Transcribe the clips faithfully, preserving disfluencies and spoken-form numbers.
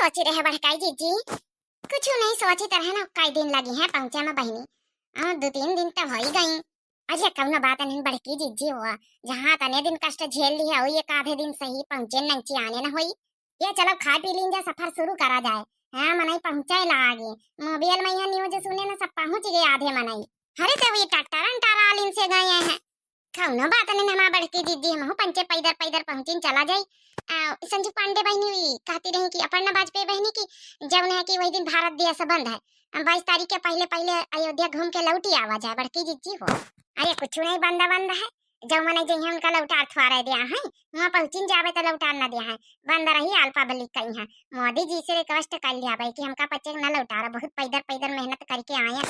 सोची रहे बड़काई जिज्जी? कुछ नहीं सोची तरह ना, कई दिन लगी हैं पहुँचे में बहिनी। हाँ, दो तीन दिन तो हो ही गई। अरे कौनो बात नहीं बड़की जिज्जी हो, जहाँ तने दिन कष्ट झेल ली है, वही एक आधे दिन सही पहुँचे नंची आने न होई। ये चलो खाए पी लीन जा, सफर शुरू करा जाए। हाँ, मनई पहुँचे लागी। मोबाइल में यहाँ news सुने ना, सब पहुँच गए आधे मनई। अरे ते वही ट्रैक्टर अंटारा आलिन से गए हैं। कौनो बात नहीं, हमार बड़की जिज्जी, हमहू पंचे पैदर पैदर पहुँचिन चला जाई। आ, संजू पांडे बहिनी कहती रही कि अपर्णा वाजपेयी बहिनी की जौन है कि वही दिन भारत दिवस बंद है। आ, बाईस तारीख के पहले पहले अयोध्या घूम के लौटी आवा जाए बड़की जिज्जी हो। अरे कुछ नहीं, बंद बंद है, जौन मनई जइहे उनका लौटार थुआरे दिया है, वहाँ पहुँचिन जावे तो लौटार न दिया है, बंद रही आल पब्लिक कहीं है। मोदी जी से request कर लिया भाई कि हमका पच्चे न लौटारा, बहुत पैदर पैदर मेहनत करके आए।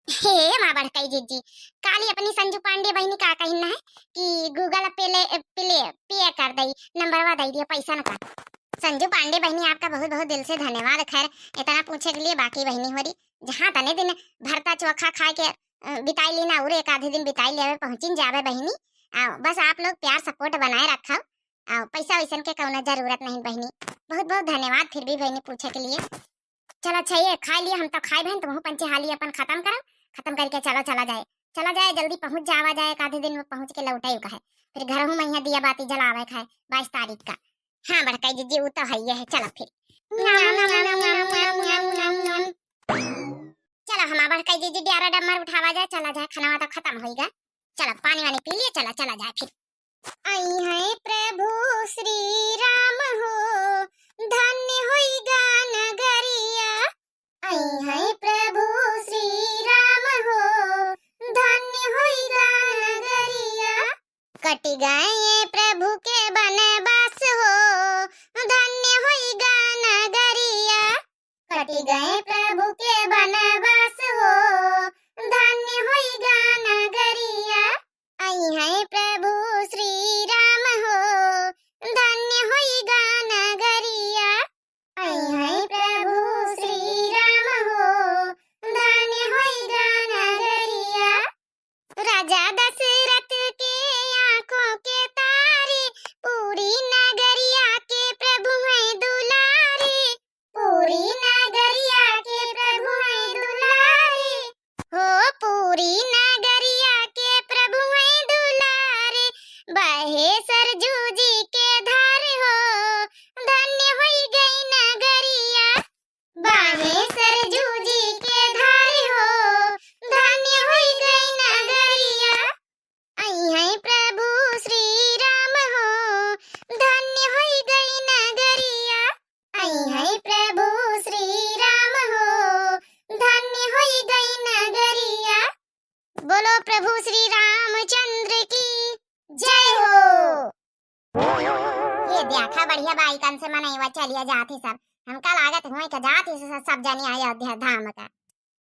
हे माँ बड़काई जिज्जी, काली अपनी संजू पांडे बहिनी का कहिन है कि Google Pay ले, Pay, Pay कर दई, नंबरवा दई दिया, पैसा न का। संजू पांडे बहिनी आपका बहुत बहुत दिल से धन्यवाद। खैर इतना पूछे के लिए बाकी बहिनी होरी, जहाँ तने दिन भरता चोखा खाए के, अ, बिताई ली ना, और एक आधे दिन बिताई लेवे, पहुँचिन जावे बहिनी। आ, बस आप लोग प्यार support बनाए रखा। आ, पैसा वैसन के कौनो जरूरत नहीं बहिनी। बहुत बहुत धन्यवाद फिर भी बहिनी पूछे के लिए। चला अच्छा ये खाए लिए, हम तो खाए बहन, तुमहू पंचे हाली अपन खत्म करो, खत्म करके चलो चला जाए, चला जाए, जल्दी पहुँच जावा जाए, एक आधे दिन में पहुँच के लौटाई का है। फिर घर हूँ मैं यहाँ दिया बाती जलावे का है बाईस तारीख का। हाँ बड़काई जिज्जी, वो तो है ये है, चलो फिर। चलो हमार बड़काई जिज्जी, डारा डम्मर उठावा जाए, चला जाए, खाना तो खत्म होइगा। चलो पानी वानी पी लिए, चला, चला जाए फिर। आई हैं प्रभु श्री राम हो, धन्य होइगा नगरिया। आई हैं प्रभु श्री राम हो, धन्य होइगा नगरिया। कटि गए ये प्रभु के बनवास हो, धन्य होइगा नगरिया। कटि गए प्रभु के बनवास हो, धन्य होइगा नगरिया। आई हैं प्रभु श्री राम हो, धन्य होइगा नगरिया। आई हैं प्रभु श्री राम हो, धन्य होइगा नगरिया। राजा दशरथ के आँखों के तारे, पूरी नगरिया के प्रभु हैं दुलारे। पूरी नगरिया के प्रभु हैं दुलारे। हो पूरी नगरिया के प्रभु हैं दुलारे, बहे सरजू जी के धार हो, धन्य होई गई नगरिया। बहे सरजू जी के धार हो, धन्य होई गई नगरिया। आई हैं प्रभु श्री राम हो, धन्य होई गई नगरिया। आई हैं प्रभु श्री राम हो, धन्य होई गई नगरिया। बोलो प्रभु श्री रामचंद्र की जय हो। ये देखा बढ़िया बाइकन से मनईवा चलिया जात ही सब। हमका लागत हुए के जात ही सब, सब जनी अयोध्या धाम का।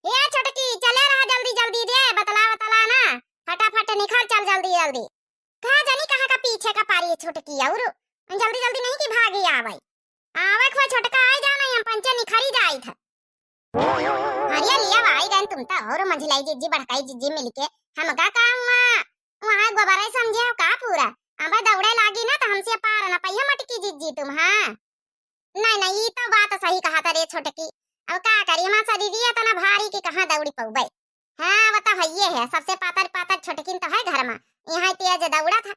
ए छोटकी, चले रहा जल्दी जल्दी दे, बतला बतला ना, फटाफट निखर चल जल्दी जल्दी। का जानी कहाँ का पीछे का पारी है छोटकी, और जल्दी जल्दी नहीं कि भागी आवे। आवे खो छोटका, आई जाना, हम पंचे निखरी जाई था। अरे लिया आई गन तुम तो, और मंझिलाई जिज्जी बड़काई जिज्जी मिलके हमका का हुआ, वहाँ गोबराई समझे हो का पूरा। अब दौड़े लागी ना तो हमसे पार ना पहिया मटकी जिज्जी तुम, हाँ। नहीं, नहीं, ई तो बात सही कहा था रे छोटकी। अब का करी, हमार शरीर इतना भारी कि कहाँ दौड़ी पउबे। हाँ, वो तो हइये है, सबसे पातर, पातर छोटकिन तो है घर में, यहाँ तेज दौड़ा था।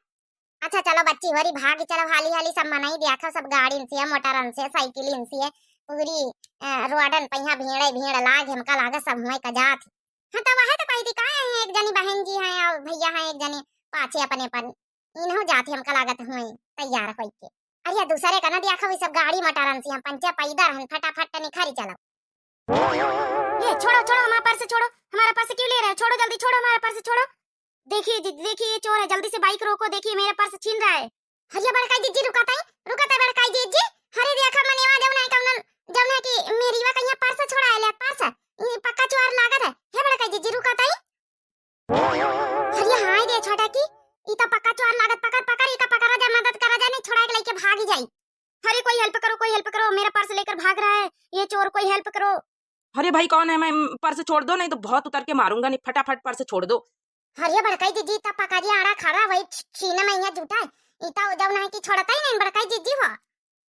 अच्छा, चलो बच्ची होरी, भाग चलो हाली हाली, सब मनई देखो, सब गाड़िन से, मोटरन से, साइकिलिन से, पूरी, अ, रोडन पहिया भीड़े भीड़ लाग, हमका लागे सब हुए का जात। हाँ, तो वह तो कही थी, का है, एक जनी बहन जी हैं और भैया हैं, एक जनी पाछे अपने पर इनहु जात ही हमका लागत हुए तैयार होई के। अरे दूसरे का न देखा, वही सब गाड़ी मोटरन से हम पंचे पैदल हन, फटाफट निखरी चलो। ये छोड़ो, छोड़ो, हमारा पर्स छोड़ो, हमारा पर्स क्यों ले रहे हो? छोड़ो जल्दी, छोड़ो हमारा पर्स, छोड़ो। देखिए जी, देखिए ये चोर है, जल्दी से बाइक रोको, देखिए मेरा पर्स छीन रहा है। अरे बड़काई जिज्जी रुका ताई, रुका ताई बड़काई जिज्जी। अरे देखा मनेवा जौन है कौन, जौन है कि मेरीवा कहिया पर्स छोड़ा है, ले पर्स। ये पक्का चोर लागत है। हे बड़काई जिज्जी रुका ताई। अरे हाय रे छोटा की, ई तो पक्का चोर लागत, पकड़, पकड़, इका पकड़ा जाए, मदद करा जाए, नहीं छोड़ा के लेके भागी जाई। अरे कोई help करो, कोई help करो, मेरा पर्स लेकर भाग रहा है ये चोर, कोई help करो। अरे भाई कौन है, मैं पर्स छोड़ दो, नहीं तो बहुत उतर के मारूंगा, नहीं फटाफट पर्स छोड़ दो। अरे बड़काई जिज्जी, ई तो पकड़ी आड़ा खड़ा वही छीना में यहाँ जुटा है, ई तो जौन है कि छोड़ता ही नहीं बड़काई जिज्जी हो।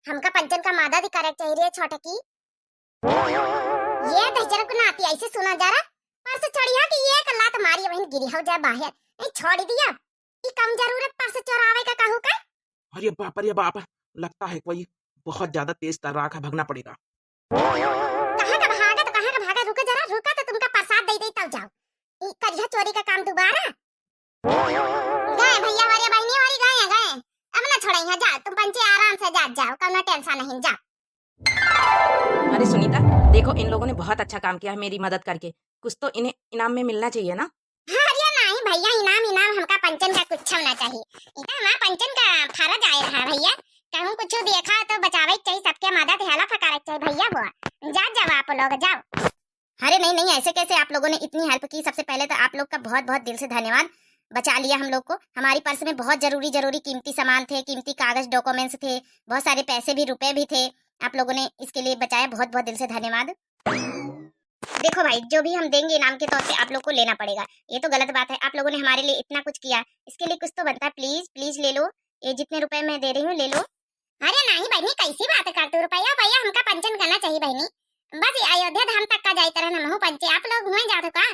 हमका पंचन का मदद करे के चाहिए रे छोटकी। ये दहिजरा को नाती ऐसे सुना जा रहा, पर्स छोड़िया कि एक लात मारी बहिन गिरी हो जाए बाहर। नहीं छोड़ी दिया, ई कम जरूरत पर्स चोरावे का कहू का? अरे बाप, अरे बाप, लगता है कोई बहुत ज्यादा तेज तर्राक है, भागना पड़ेगा। कहाँ का भागा तो कहाँ का भागा, रुका जरा, रुका तो तुमका प्रसाद दे दे तब जाओ। ई करिया चोरी का काम दोबारा। गए भैया, हमारे बहनी हमारी गए, गए। अब ना छोड़े हैं, जा तुम पंचे आराम से जा, जाओ, कौनो टेंशन नहीं, जा। अरे सुनीता, देखो इन लोगों ने बहुत अच्छा काम किया है मेरी मदद करके, कुछ तो इन्हें इनाम में मिलना चाहिए ना। अरे नहीं भैया, इनाम, इनाम हमका पंचन का कुछ ना चाहिए। इतना हमारा पंचन का फर्ज आए रहा भैया, कहूँ कुछ देखा तो बचावे के चाहिए, सबके मदद हेल्प करे के चाहिए भैया। वो जा, जाओ आप लोग, जाओ। अरे नहीं, नहीं, ऐसे कैसे? आप लोगों ने इतनी हेल्प की, सबसे पहले तो आप लोग का बहुत बहुत दिल से धन्यवाद। बचा लिया हम लोग को। हमारी पर्स में बहुत जरूरी, जरूरी कीमती सामान थे, कीमती कागज, डॉक्यूमेंट्स थे, बहुत सारे पैसे भी, रुपए भी थे। आप लोगों ने इसके लिए बचाया, बहुत बहुत दिल से धन्यवाद। देखो भाई, जो भी हम देंगे इनाम के तौर पे, आप लोग को लेना पड़ेगा। ये तो गलत बात है, आप लोगों ने हमारे लिए इतना कुछ किया, इसके लिए कुछ तो बनता है। प्लीज, प्लीज ले लो, ये जितने रुपए मैं दे रही हूँ, ले लो। अरे नहीं बहनी, कैसी बात करते हो? रुपया भैया हमका पंचन करना चाहिए बहनी। बस ये अयोध्या धाम तक का जाइत रहन, हमहू पंचे, आप लोग हुए जात हो का?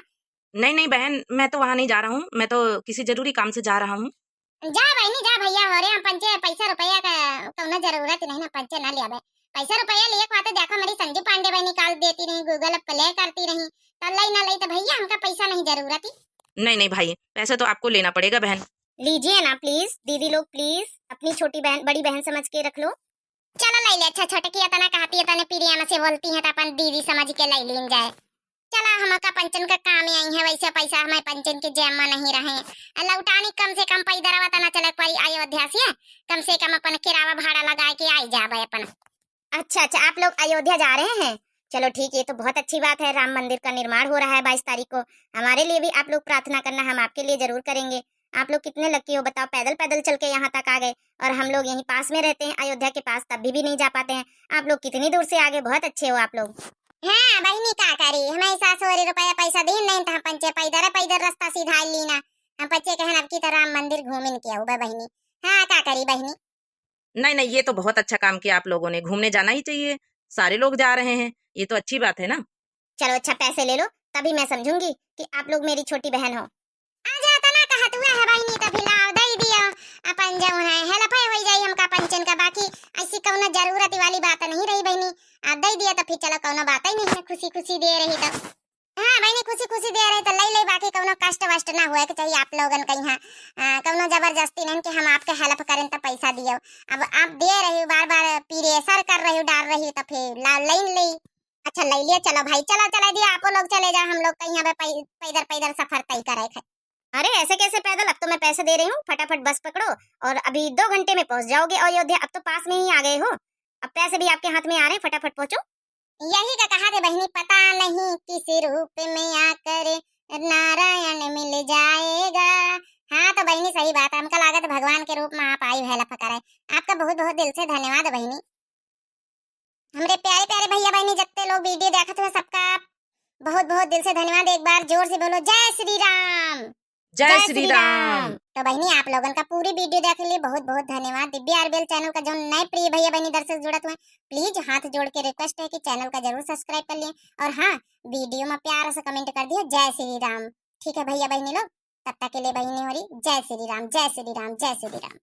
नहीं, नहीं बहन, मैं तो वहाँ नहीं जा रहा हूँ, मैं तो किसी जरूरी काम से जा रहा हूँ। जा बहनी जा, भैया हो रे, हम पंचे पैसा रुपया का कौनो जरूरत नहीं ना, पंचे ना लियाबे। पैसा रुपया लिए खाते देखो, मेरी संजू पांडे बहनी काल देती रही, Google Pay करती रही, तो लई ना लई तो भैया हमका पैसा नहीं जरूरत ही। नहीं, नहीं भाई, पैसा तो आपको लेना पड़ेगा बहन। लीजिए ना प्लीज दीदी लोग, प्लीज अपनी छोटी बहन, बड़ी बहन समझ के रख लो। चलो लई ले, अच्छा छोटकी इतना कहती है, तने प्रिया से बोलती है तो अपन दीदी समझ के लई लीन जाए। चला, हमका पंचन का काम आई है, वैसे पैसा हमें पंचन के जेब में नहीं रहे। आ लौटानी कम से कम पैदरवा तना चले के पड़ी अयोध्या से, कम से कम अपन किरावा भाड़ा लगा के आई जाबे अपन। अच्छा, अच्छा, आप लोग अयोध्या जा रहे हैं? चलो ठीक, ये तो बहुत अच्छी बात है। राम मंदिर का निर्माण हो रहा है बाईस तारीख को। हमारे लिए भी आप लोग प्रार्थना करना, हम आपके लिए जरूर करेंगे। आप लोग कितने लकी हो बताओ, पैदल पैदल चल के यहाँ तक आ गए, और हम लोग यहीं पास में रहते हैं अयोध्या के पास, तब भी, भी नहीं जा पाते हैं। आप लोग कितनी दूर से आ गए, बहुत अच्छे हो आप लोग। हाँ बहिनी, का करी, हमारे सास सोरे रुपया पैसा दीन नहीं तो हम पंचे पैदर पैदर रास्ता सीधा लीना। हम पंचे कहन अब की तो राम मंदिर घूमिन के आऊ बा बहिनी। हाँ का करी बहिनी। नहीं, नहीं, ये तो बहुत अच्छा काम किया आप लोगों ने, घूमने जाना ही चाहिए, सारे लोग जा रहे हैं, ये तो अच्छी बात है ना। चलो अच्छा, पैसे ले लो, तभी मैं समझूंगी कि आप लोग मेरी छोटी बहन हो। आ जाता ना कहत हुआ है बहिनी, तभी लाओ दे दियो, अपन जौन है हेल्प है हो जाई हमका पंचन का, बाकी ऐसी कौनो जरूरत वाली बात नहीं रही बहिनी। आप दे दिया तो फिर चलो कौनो बात ही नहीं है, खुशी खुशी दे रही तो। हाँ बहिनी, खुशी खुशी दे रही तो ले ले, बाकी कौनो कष्ट वष्ट ना हुए के चाहिए आप लोगन का यहाँ। आ, कौनो जबरदस्ती नहीं कि हम आपके हेल्प करें तो पैसा दियो। अब आप दे रही हो बार बार, प्रेशर कर रही हो, डाल रही हो, तो फिर ला ले ले। अच्छा ले लिया, चलो भाई, चला चला दिया, आप लोग चले जाओ, हम लोग कहीं यहाँ पे पै-, पैदर पैदर सफर तय करे थे। अरे ऐसे कैसे पैदल? अब तो मैं पैसे दे रही हूँ, फटाफट बस पकड़ो और अभी दो घंटे में पहुँच जाओगे अयोध्या। अब तो पास में ही आ गए हो, अब पैसे भी आपके हाथ में आ रहे हैं, फटाफट पहुँचो। यही का कहा थे बहिनी, पता नहीं किस रूप में आकर नारायण मिल जाएगा। हाँ तो बहिनी सही बात है, हमका लागत भगवान के रूप में आप आई हेल्प करे। आपका बहुत बहुत दिल से धन्यवाद बहिनी। हमरे प्यारे प्यारे भैया बहिनी जत्ते लोग वीडियो देखत हुए सबका बहुत बहुत दिल से धन्यवाद। एक बार जोर से बोलो जय श्री राम। जय जय श्री श्री राम। राम। तो बहिनी आप लोगन का पूरी वीडियो देख लिए बहुत बहुत धन्यवाद। दिव्या आरबीएल चैनल का जो नए प्रिय भैया बहिनी दर्शक जुड़त हुए, प्लीज हाथ जोड़ के रिक्वेस्ट है कि चैनल का जरूर सब्सक्राइब कर लिए। और हाँ, वीडियो में प्यार से कमेंट कर दियो जय श्री राम। ठीक है भैया बहिनी लोग, तब तक के लिए बहिनी हो रही जय श्री राम, जय श्री राम, जय श्री राम।